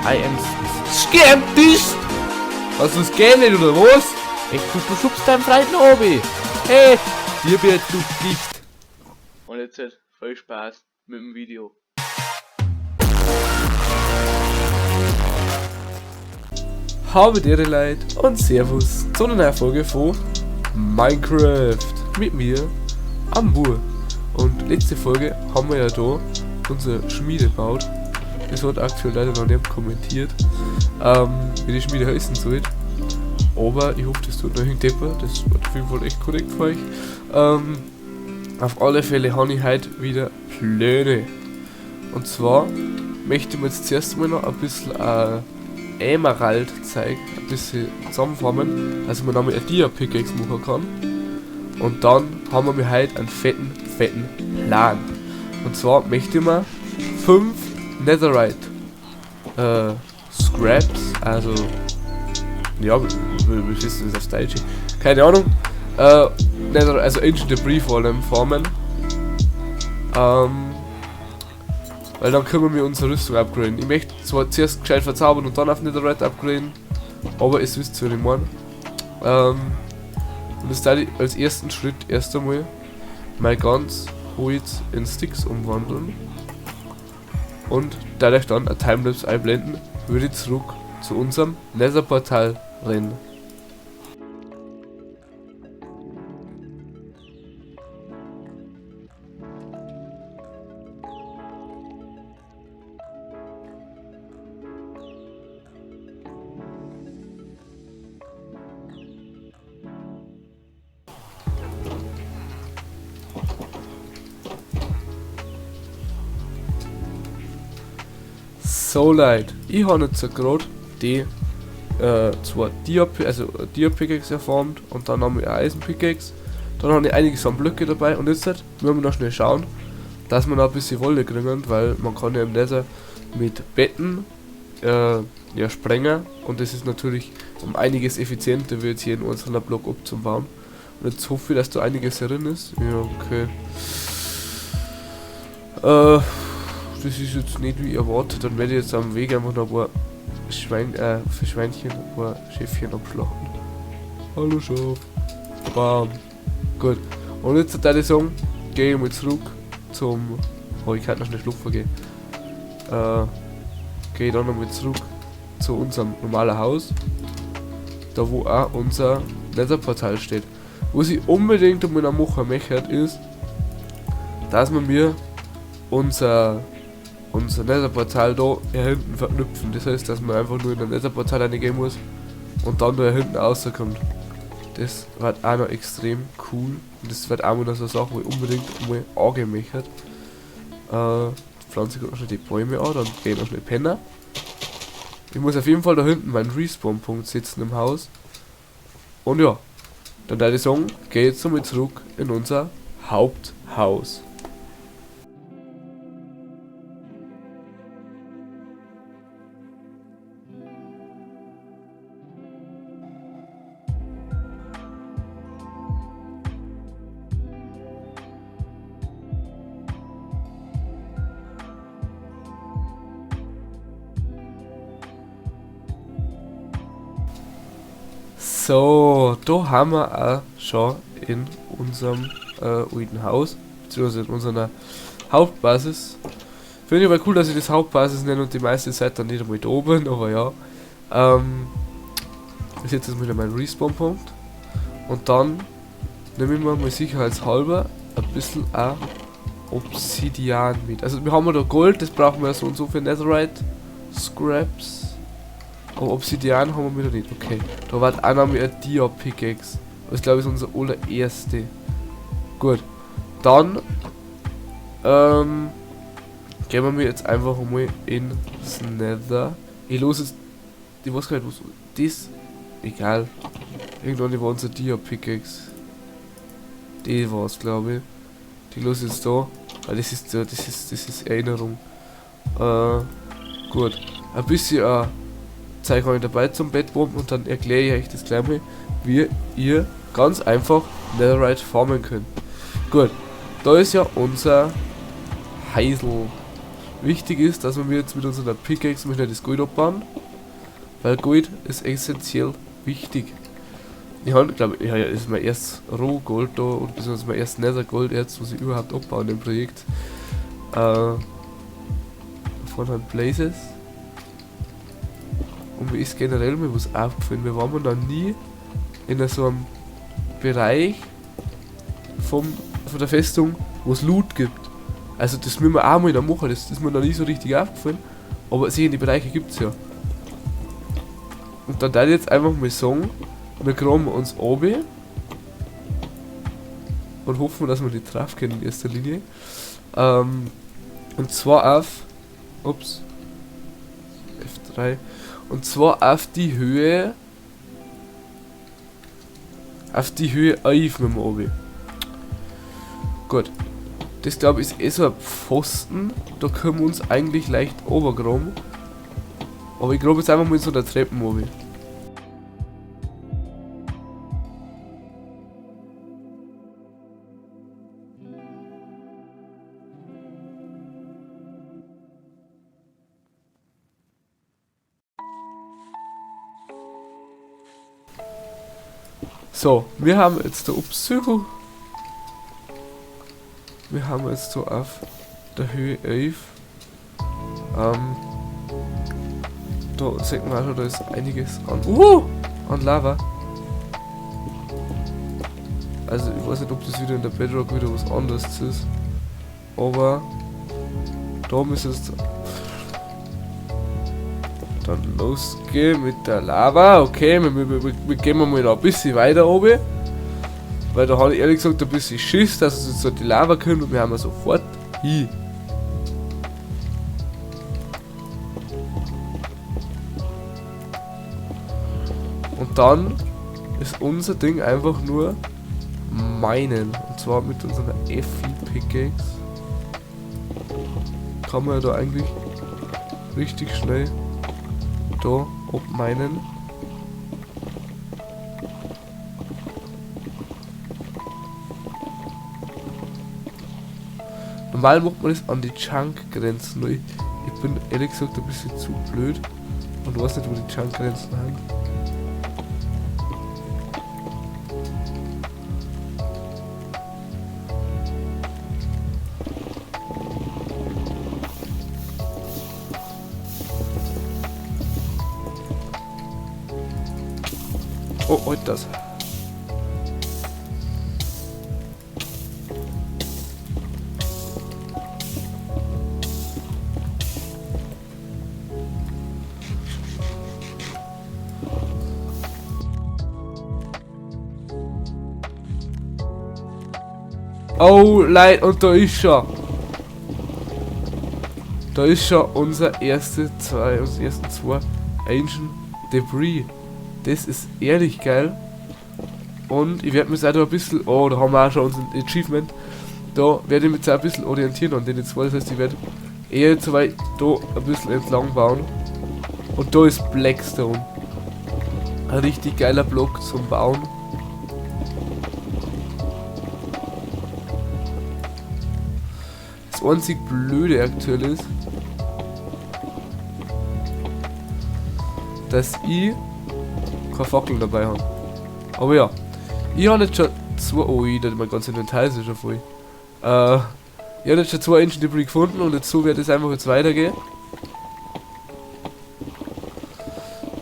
I am skeptisch! Was du es nicht, oder was? Echt, du schubst deinen Freund noch oben. Hey, dir wird du nicht. Und jetzt halt viel Spaß mit dem Video. Habe dir Leid und Servus zu einer neuen Folge von Minecraft mit mir, Amur. Und letzte Folge haben wir ja da unsere Schmiede gebaut. Das wird aktuell leider noch nicht kommentiert, wie die Schmiede heißen soll. Aber ich hoffe, das tut noch irgendjemand. Das wird auf jeden Fall echt korrekt für euch. Auf alle Fälle habe ich heute wieder Pläne. Und zwar möchte ich mir jetzt zuerst mal noch ein bisschen Emerald zeigen, ein bisschen zusammenformen, dass man nochmal ein Dia-Pickaxe machen kann. Und dann haben wir heute einen fetten, fetten Plan. Und zwar möchte ich mir 5 Netherite Scraps, also ja, wie ist das auf Deutsch? Keine Ahnung. Nether, also Ancient Debris vor allem formen. Weil dann können wir unsere Rüstung upgraden. Ich möchte zwar zuerst gescheit verzaubern und dann auf Netherite upgraden, aber es wisst ihr, was ich meine. Und das werde ich als ersten Schritt erst einmal mein ganz Holz in Sticks umwandeln. Und dadurch dann ein Timelapse einblenden, würde ich zurück zu unserem Nether-Portal rennen. So Leute, ich habe jetzt gerade die zwei Dia-Pickaxe erformt und dann haben wir Eisen-Pickaxe. Dann habe ich einiges an Blöcke dabei und jetzt müssen wir noch schnell schauen, dass wir noch ein bisschen Wolle kriegen, weil man kann ja im Nether mit Betten ja, sprengen und das ist natürlich um einiges effizienter, wie jetzt hier in unserem Block abzubauen. Und jetzt hoffe ich, dass da einiges drin ist. Ja, okay. Das ist jetzt nicht wie erwartet, dann werde ich jetzt am Weg einfach noch ein paar für Schweinchen, ein paar Schäfchen abschlachten. Hallo Schaf. Bam. Gut. Und jetzt würde ich sagen, gehe ich mal zurück zum... Oh, ich kann noch schnell schlafen gehen. Gehe ich dann nochmal zurück zu unserem normalen Haus. Da wo auch unser Nether-Portal steht. Was ich unbedingt einmal noch machen möchte, ist, dass man mir unser Nether-Portal da hier hinten verknüpfen. Das heißt, dass man einfach nur in ein Nether-Portal reingehen muss und dann da hinten rauskommt. Das wird auch noch extrem cool. Und das wird auch mal so eine Sache, wo ich unbedingt mal angehen möchte. Pflanze ich noch schnell die Bäume an, dann gehe ich noch schnell pennen. Ich muss auf jeden Fall da hinten meinen Respawn-Punkt setzen im Haus. Und ja, dann würde ich sagen, gehe jetzt nochmal zurück in unser Haupthaus. So, da haben wir auch schon in unserem alten Haus, beziehungsweise in unserer Hauptbasis. Finde ich aber cool, dass ich das Hauptbasis nenne und die meiste Zeit dann nicht einmal da oben, aber ja. Das ist jetzt wieder mein Respawn-Punkt. Und dann nehme ich mir mal sicherheitshalber ein bisschen auch Obsidian mit. Also wir haben ja da Gold, das brauchen wir ja so und so für Netherite Scraps. Aber Obsidian haben wir wieder nicht. Okay. Da war auch noch ein Dia-Pickaxe. Das glaube ich ist unser allererste. Gut. Dann gehen wir jetzt einfach mal ins Nether. Ich los jetzt. Ich weiß gar nicht, was das. Egal. Irgendwann war unser Dia-Pickaxe. Die war's, glaube ich. Die los jetzt da. Weil das ist das ist Erinnerung. Gut. Ein bisschen zeige euch dabei zum Bettbomben und dann erkläre ich euch das gleich mal, wie ihr ganz einfach Netherite farmen könnt. Gut, da ist ja unser Heisel. Wichtig ist, dass wir jetzt mit unserer Pickaxe mal schnell das Gold abbauen. Weil Gold ist essentiell wichtig. Ich habe, glaube ich, ja, ist mein erstes Rohgold da und beziehungsweise mein erstes Nether-Golderz, was ich überhaupt abbaue in dem Projekt. Vorne haben Blazes. Und mir ist generell mal was aufgefallen. Wir waren noch nie in so einem Bereich von der Festung, wo es Loot gibt. Also das müssen wir auch mal noch machen, das ist mir noch nie so richtig aufgefallen. Aber sehen, die Bereiche gibt's ja. Und dann darf ich jetzt einfach mal sagen, wir graben uns runter und hoffen, dass wir die treffen können in erster Linie. Und zwar auf, ups, F3, und zwar auf die Höhe, 11 mit dem Obi. Gut, das glaube ich ist eh so ein Pfosten, da können wir uns eigentlich leicht runtergraben. Aber ich grabe jetzt einfach mal in so einer Treppe runter. So, wir haben jetzt da, ups, wir haben jetzt so auf der Höhe 11. Da sieht man auch schon, da ist einiges an Lava. Also ich weiß nicht, ob das wieder in der Bedrock wieder was anderes ist. Aber da müssen es dann losgehen mit der Lava. Okay, wir gehen mal noch ein bisschen weiter oben. Weil da habe ich ehrlich gesagt ein bisschen Schiss, dass es jetzt so die Lava kommt und wir haben ja sofort hin. Und dann ist unser Ding einfach nur minen. Und zwar mit unserer FI Pickaxe kann man ja da eigentlich richtig schnell da abminen. Normal macht man das an die Chunk-Grenzen, nur ich bin ehrlich gesagt ein bisschen zu blöd und weiß nicht, wo die Chunk-Grenzen sind. Oh, heute das. Oh, Leute, und da ist schon. Da ist schon unser erste zwei, unsere ersten zwei Ancient Debris. Das ist ehrlich geil. Und ich werde mich auch da ein bisschen... Oh, da haben wir auch schon unser Achievement. Da werde ich mich jetzt auch ein bisschen orientieren an den zwei. Das heißt, ich werde eher zu weit da ein bisschen entlang bauen. Und da ist Blackstone. Ein richtig geiler Block zum Bauen. Das einzig Blöde aktuell ist, dass ich keine Fackeln dabei habe. Aber ja, ich habe jetzt schon zwei... Oh, ich, mein ganzes Inventar ist schon voll. Ich habe jetzt schon zwei Ancient Debris gefunden und jetzt so wird es einfach jetzt weitergehen.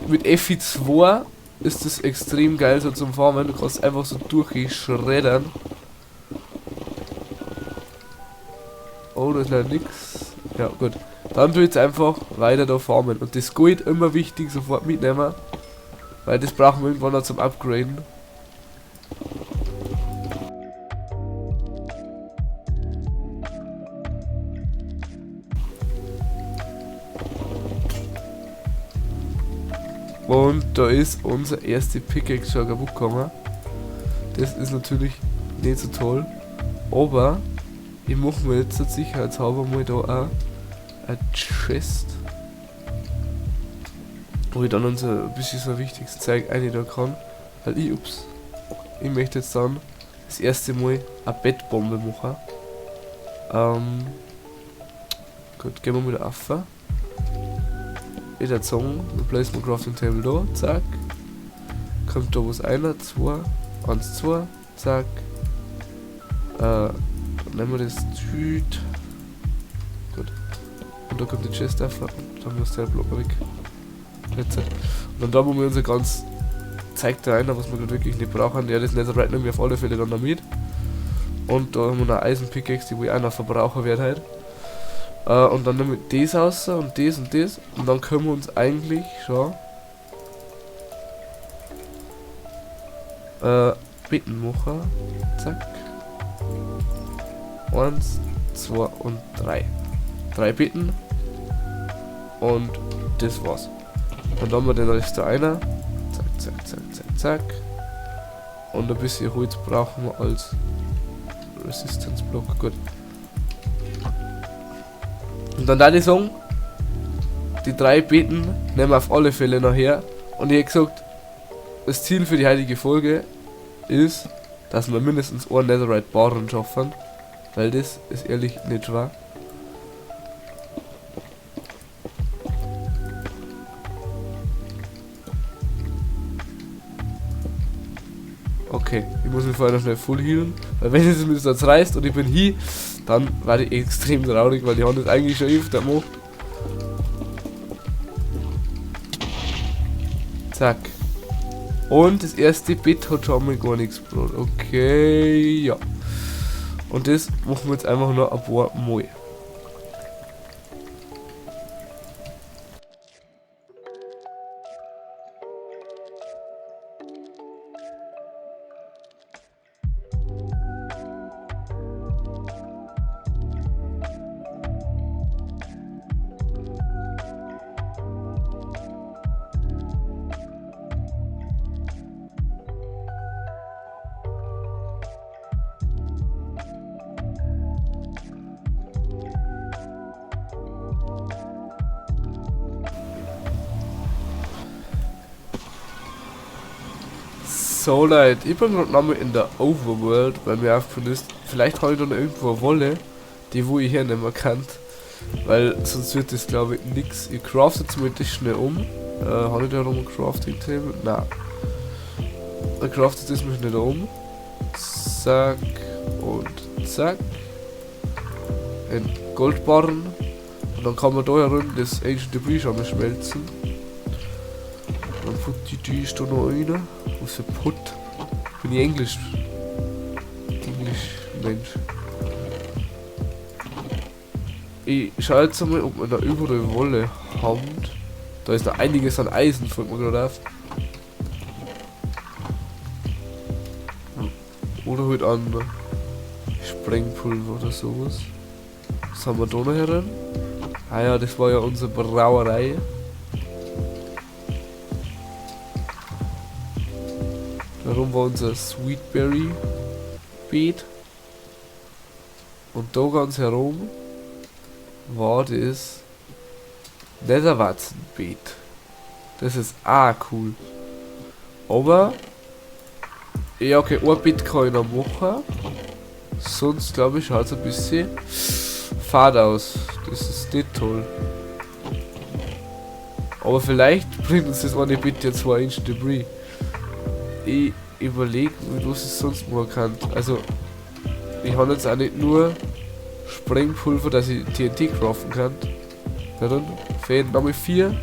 Mit FI2 ist das extrem geil so zum Farmen. Du kannst einfach so durchschreddern. Oh, da ist leider nix. Ja, gut. Dann tu ich jetzt einfach weiter da farmen. Und das Gold immer wichtig, sofort mitnehmen. Weil das brauchen wir irgendwann noch zum Upgraden. Und da ist unser erste Pickaxe schon kaputt gegangen. Das ist natürlich nicht so toll. Aber ich mache mir jetzt sicherheitshalber mal da auch eine Chest, wo ich dann unser bisschen so wichtiges Zeug rein da kann. Weil ich, ups, ich möchte jetzt dann das erste Mal eine Bettbombe machen. Gut, gehen wir wieder auf. In der Zone, wir placen Crafting Table da, zack. Kommt da was einer, 2, 1, 2, zack. Dann nehmen wir das Tüt. Gut. Und da kommt die Chest auf und dann muss der Block weg. Jetzt. Und dann da, wo wir unser ganz zeigt da einer, was wir grad wirklich nicht brauchen. Ja, das Netherite nehmen wir auf alle Fälle dann noch mit. Und da haben wir noch Eisenpickaxe, die wo ich auch noch verbrauchen werde halt. Und dann nehmen wir das raus und das und das. Und dann können wir uns eigentlich schon Betten machen. Zack. 1, 2 und 3. 3 Betten. Und das war's. Und dann haben wir den Rest da einer. Zack, zack, zack, zack, zack. Und ein bisschen Holz brauchen wir als Resistance Block. Gut. Und dann da die Song. Die 3 Betten nehmen wir auf alle Fälle noch her. Und ich hab gesagt, das Ziel für die heutige Folge ist, dass wir mindestens einen Netherite Barren schaffen. Weil das ist ehrlich nicht schwer. Okay, ich muss mich vorher noch schnell full healen, weil wenn es mir das reißt und ich bin hier, dann werde ich extrem traurig, weil die Hand ist eigentlich schon öfter gemacht. Zack. Und das erste Bett hat schon mal gar nichts gebracht. Okay, ja. Und das machen wir jetzt einfach nur ein paar Mal. So Leute, ich bin gerade nochmal in der Overworld, weil mir aufgefallen ist, vielleicht habe ich da noch irgendwo eine Wolle, die wo ich hier nicht mehr kannt, weil sonst wird das glaube ich nix. Ich craft jetzt mal das schnell um. Habe ich da noch ein Crafting Table? Nein. Dann craftet das mal schnell um. Zack und zack. Ein Goldbarren. Und dann kann man da herum das Ancient Debris schon mal schmelzen. Dann put die die ist da noch eine. Was für Put? Bin ich Englisch? Englisch, Mensch. Ich schau jetzt einmal, ob wir da überall Wolle haben. Da ist noch einiges an Eisen, fällt mir gerade auf. Oder halt an Sprengpulver oder sowas. Was haben wir da noch herin? Ah ja, das war ja unsere Brauerei. Darum war unser Sweetberry Beet. Und da ganz herum war das Netherwarzenbeet. Das ist auch cool. Aber ja, okay, ein Beet kann ich noch machen. Sonst glaube ich schaut's ein bisschen fad aus. Das ist nicht toll. Aber vielleicht bringt uns das eine Beet ja 2 Ancient Debris. Ich überlege, was ich sonst machen kann. Also, ich habe jetzt auch nicht nur Sprengpulver, dass ich TNT craften kann. Na dann, fehlen nochmal 4.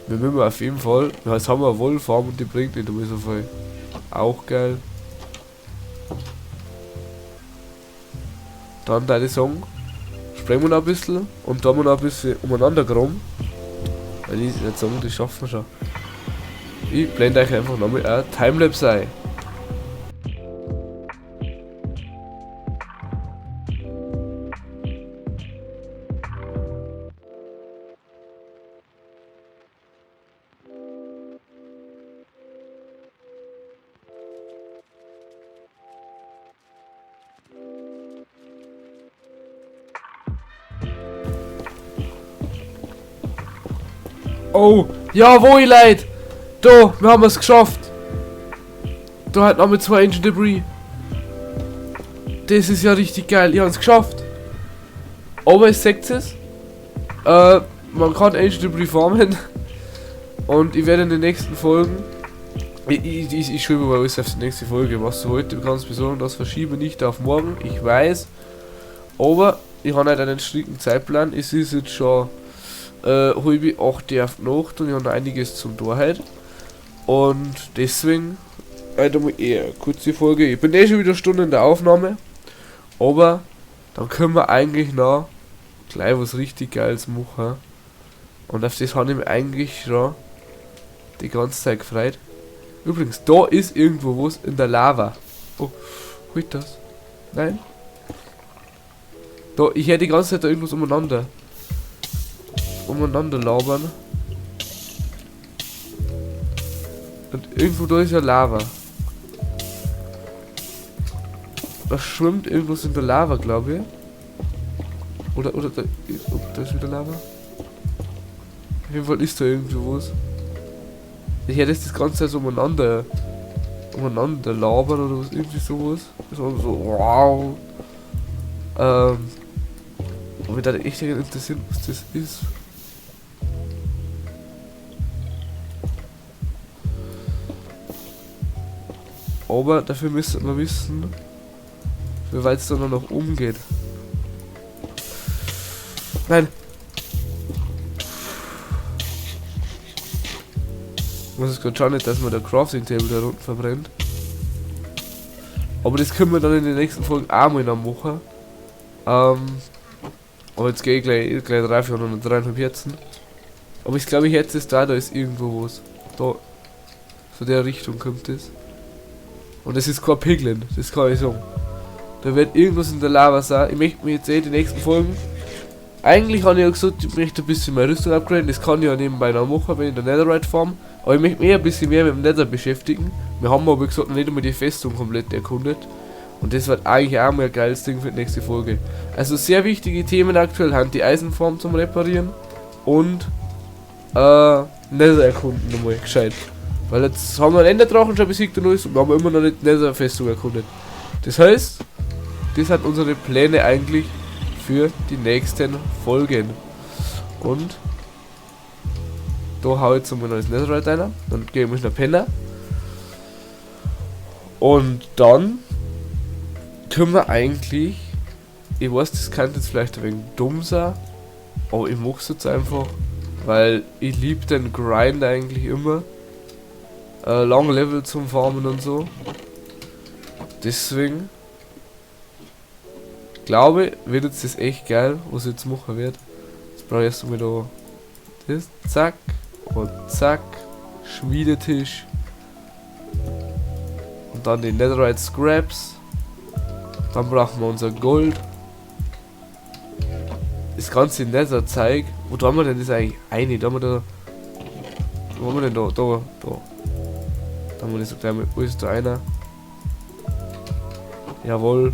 Wir müssen auf jeden Fall. Ja, jetzt haben wir eine Wollfarm und die bringt nicht so viel. Auch geil. Dann deine Song. Sprengen wir noch ein bisschen und da haben wir noch ein bisschen umeinander gerammt. Weil ich jetzt sagen, das schaffen wir schon. Ich blende euch einfach nochmal ein Timelapse ein. Oh, jawohl, Leute! Da, wir haben es geschafft! Da hat noch mit 2 Ancient Debris. Das ist ja richtig geil. Ich hab's geschafft. Aber es sagt es. Man kann Ancient Debris farmen. Und ich werde in den nächsten Folgen. Ich schreibe mal alles auf die nächste Folge. Was du heute kannst besorgen, das verschiebe nicht auf morgen. Ich weiß. Aber ich habe halt einen strikten Zeitplan. Es ist jetzt schon 7:30 auf die Nacht und ich habe noch einiges zum Tor heute. Und deswegen halt einmal eher eine kurze Folge. Ich bin eh schon wieder eine Stunde in der Aufnahme. Aber dann können wir eigentlich noch gleich was richtig Geiles machen. Und auf das habe ich mich eigentlich schon die ganze Zeit gefreut. Übrigens, da ist irgendwo was in der Lava. Oh, holt das? Nein? Da, ich höre die ganze Zeit da irgendwas umeinander. Umeinander labern. Und irgendwo da ist ja Lava. Da schwimmt irgendwas in der Lava, glaube ich. Oder da, oh, da ist wieder Lava. Auf jeden Fall ist da irgendwo was. Ich hätte jetzt das Ganze so umeinander labern oder was, irgendwie sowas. Das war so, wow. Und mich da echt interessiert, was das ist. Aber dafür müsste man wissen, wie weit es dann noch umgeht. Nein! Ich muss jetzt grad schauen, nicht, dass man der Crafting Table da unten verbrennt. Aber das können wir dann in den nächsten Folgen auch mal noch machen. Aber jetzt gehe ich gleich 3, 4 und 3,5 Herzen. Aber ich glaube, jetzt ist da ist irgendwo was. Da. So der Richtung kommt es. Und das ist kein Piglin, das kann ich sagen. Da wird irgendwas in der Lava sein. Ich möchte mir jetzt die nächsten Folgen. Eigentlich habe ich ja gesagt, ich möchte ein bisschen meine Rüstung upgraden. Das kann ich ja nebenbei noch machen, wenn ich der Netherite farm. Aber ich möchte mich ein bisschen mehr mit dem Nether beschäftigen. Wir haben aber gesagt, noch nicht einmal die Festung komplett erkundet. Und das wird eigentlich auch mal ein geiles Ding für die nächste Folge. Also sehr wichtige Themen aktuell sind die Eisenfarm zum Reparieren und Nether erkunden nochmal gescheit. Weil jetzt haben wir einen Enderdrachen schon besiegt und alles und wir haben immer noch nicht die Nether-Festung erkundet. Das heißt, das sind unsere Pläne eigentlich für die nächsten Folgen. Und da hau ich jetzt mal neues Netherite rein. Dann gehe ich mal schnell pennen. Und dann können wir eigentlich, ich weiß, das kann jetzt vielleicht ein wenig dumm sein, aber ich mach's jetzt einfach, weil ich lieb den Grind eigentlich immer. Long Level zum Farmen und so. Deswegen glaube ich, wird jetzt das echt geil, was ich jetzt machen werde. Jetzt brauche ich erst einmal da das, zack und zack, Schmiedetisch und dann die Netherite Scraps. Dann brauchen wir unser Gold. Das ganze Nether-Zeug. Wo tun wir denn das eigentlich eine? Da haben wir da. Wo haben wir denn da? Da, da. Da haben wir das so gleich mit. Wo ist da einer? Jawohl.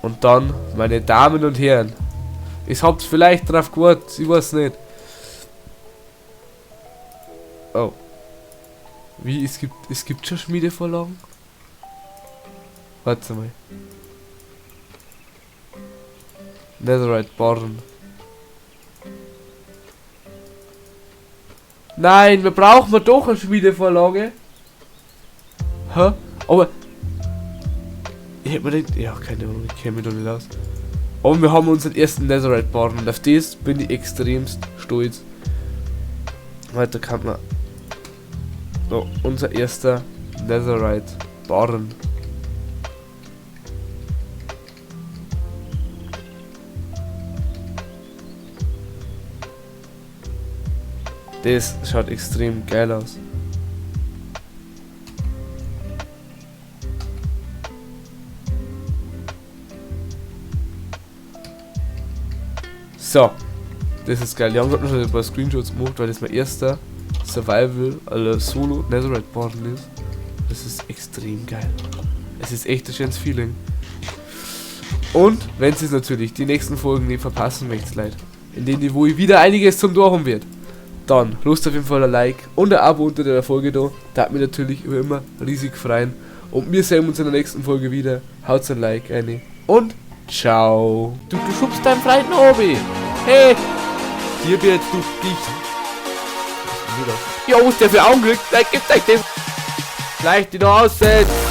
Und dann, meine Damen und Herren. Ich hab's vielleicht drauf gewartet, ich weiß nicht. Oh. Wie, es gibt schon Schmiedevorlagen? Warte mal. Netherite Barren. Nein, wir brauchen doch eine Schmiedevorlage. Hä? Aber ich hätte mir gedacht, ja, keine Ahnung, ich kenne mich doch nicht aus. Aber wir haben unseren ersten Netherite Barren und auf das bin ich extremst stolz. Weiter kann man. So, unser erster Netherite Barren. Das schaut extrem geil aus. So, das ist geil. Die haben gerade noch schon ein paar Screenshots gemacht, weil das mein erster Survival, also Solo Netherite Barren ist. Das ist extrem geil. Es ist echt ein schönes Feeling. Und wenn Sie es natürlich die nächsten Folgen nicht verpassen möchtet, Leute, in denen wo ich wieder einiges zum Tor haben wird, dann lasst auf jeden Fall ein Like und ein Abo unter der Folge da. Da hat mich natürlich immer riesig freuen. Und wir sehen uns in der nächsten Folge wieder. Haut ein Like rein und ciao. Du schubst deinen Freund nach oben. Hey, hier wird du dich. Ja, was der für Augen kriegt, dann gibt's euch das. Gleich die noch aussetzt.